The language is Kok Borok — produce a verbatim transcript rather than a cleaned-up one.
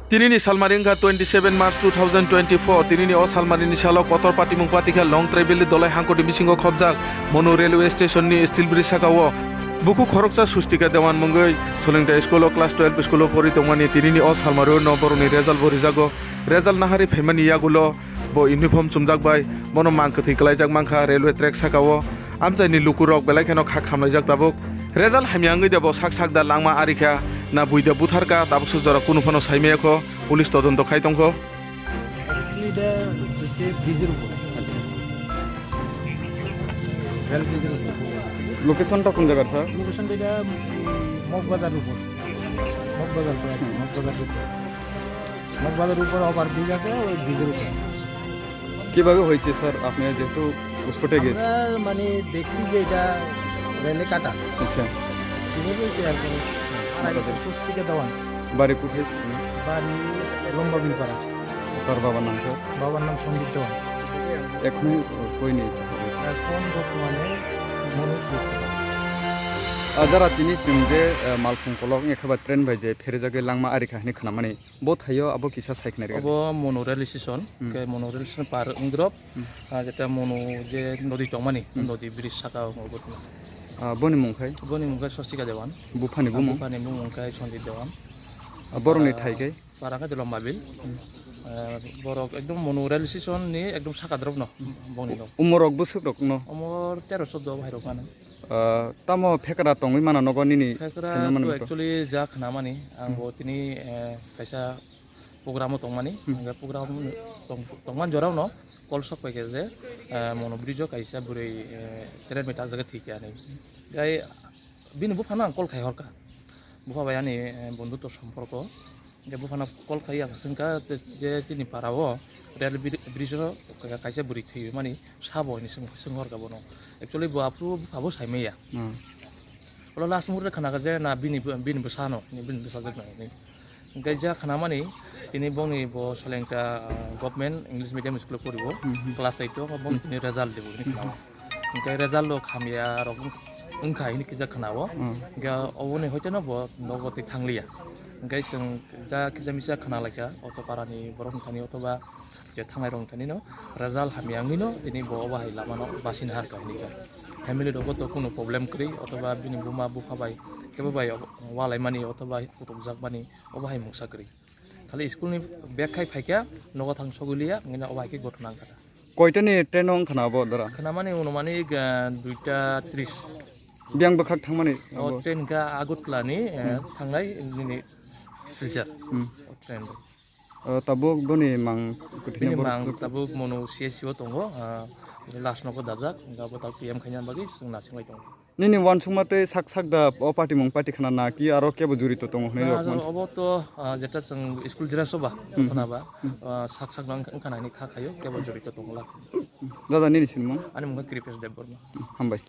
Tinini salmari wngkha twenty seven March two thousand twenty four. Tinini o salmarini salo kotor patimung patikha Longtrai Valley Dolai Hangkoti bisingo khobjak Monu Railway Station ni steel bridge sakao. Bukhuk khoroksa Sustika Dewan mungwi Solingta school o class twelve school o pori tongmani. Tinini o salmario no borokni result bo rijago. Result nahari phaimani yagulo bo uniform chumjak bai bono mang kwthwi kwlaijak mankha railway track sakao. Amchaini lukurok belai kheno kha khamlaijak tabuk. Result hamya wngwi de bo sak sak da langma ari kha, na bui da buthar kha, tabuk suk jora kunu phano sai maya kho, police todonto khai tong kho. Actually, the, the bridge-er upor. Rail bridge-er upor. Location ta kun jagar, sir? Location ta, eh, Mog Bazar upor. Mog Bazar, Mog Bazar upor. Mog Bazar upor over bridge ase, oi bridge-er upor. কিভাবে হয়েছে স্যার, আপনি যেহেতু স্পটে গেছেন? আমরা মানে দেখছি যে এটা রেলে কাটা। আচ্ছা। কিভাবে হয়েছে আর কি? আর আগে আচ্ছা। স্বস্তিকা দেওয়ান। বাড়ি কোথায়? বাড়ি লম্বা বিলপাড়া। তার বাবার নাম স্যার? বাবার নাম সন্দীপ দেওয়ান। এখন কই নেই? এখন বর্তমানে মনোজ গুপ্ত। Adara tini chwng je, eh, malkhung kolok wngya khe ba train bai je pherejagwi langma ari kha hwnwi khnamani. Bo thaio abo kisa sai khna rwgwi. Obo Monu rail station, hmm, khe Monu rail station par wngdrop, hmm, ah, jeta Monu je nodi tongmani, hmm, nodi bridge saka o obo tongmani. Ah, boni mung khai? Boni mung khai Swastika Dewan. Buphani ah, bumung? Buphani bumung khai Sanjit Dewan. Ah, borokni ah, thai khai? Para khai Lombabil. Hmm. Ah, borok ekdom Monu rail station ni ekdom saka drop no, boni no. Umorok bwswk rok no? Umor tero choddo bahai rok mano. Ah, tamo phekra tongwi mano nogo nini Phekra saimano to mano to? Actually ja khna mani, ang hmm, bo tini, eh, kaisa program o tongmani, hmm, hingke program tong-, tongmani jorao no call sok pai khe je, eh, Monu bridge o kaisa bwrwi, eh, train bai ta jaga thwi khe ani. Gai bini buphano ang call khai hor kha. Bupha bai ani, eh, bondhutto somporko. Hingke buphano call khai ang swngkha je, je chini para o rail bri-, bridge o kaisa bwrwi thwi mani sabo hinwi swng, swng hor kha bono. Actually bo aphuru bupha bo sai maya. Hmm. Olo last muhurte khna kha je na bini, bini bwsano, bini bwsajwk no hinwi. Hingke ja khna mani tini bongni bo Solengta, ah, government English medium school o poribo, hmm, hmm, class eight o, bongni hmm, tini result dibo hinwi khna o. Hingke result o khamya rok wng-, wngkha hinwi kisa khna o. Hmm. Hingke oboni hoite no bo nogo twi thangliya. Hingke chwng ja kisa misa khna laikha, auto para ni borok wngkha ni, auto ba je thangnai rok wngkha ni no result hamya wngwi no tini bo obo hai lama no basina har kha hinwi kha. Family rogo to kunu problem kwrwi, auto ba bini buma bupha bai kebo bai walai mani, auto ba kutuk jak mani, obo hai mungsa kwrwi. Khali school ni bag khai phaikha, nogo thang sogwi liya, wngkha obo hai khe gothona wngkha. Koita ni train o wngkha na abo dara? Khna mani, uno mani, ah, duita tris. Biyang bwkhak thangmani O abo? Train kha Agartala ni, eh, hmm, thangnai nini Silchar. Hmm. O train. O tabuk boni mang kwthwini bini borok mang tabuk Monu C S C o tongo, ah, last nogo dajak, hingkhe abo tabuk P M khaina bagwi chwng nasinglai tongo. Nini uansukma tei sak sak da o patimung pati khna na ki aro kebo jurito tongo hwnwi Na, rok man? Obo to, ah, jeta chwng school dress o ba, hmm, khna ba, hmm, ah, sak sak no wng-, wngkha nai ni kha khaio, kebo jurito tongo la. Dada nini sinimung? Ani mung khe Kripesh Debbarma. Hambai.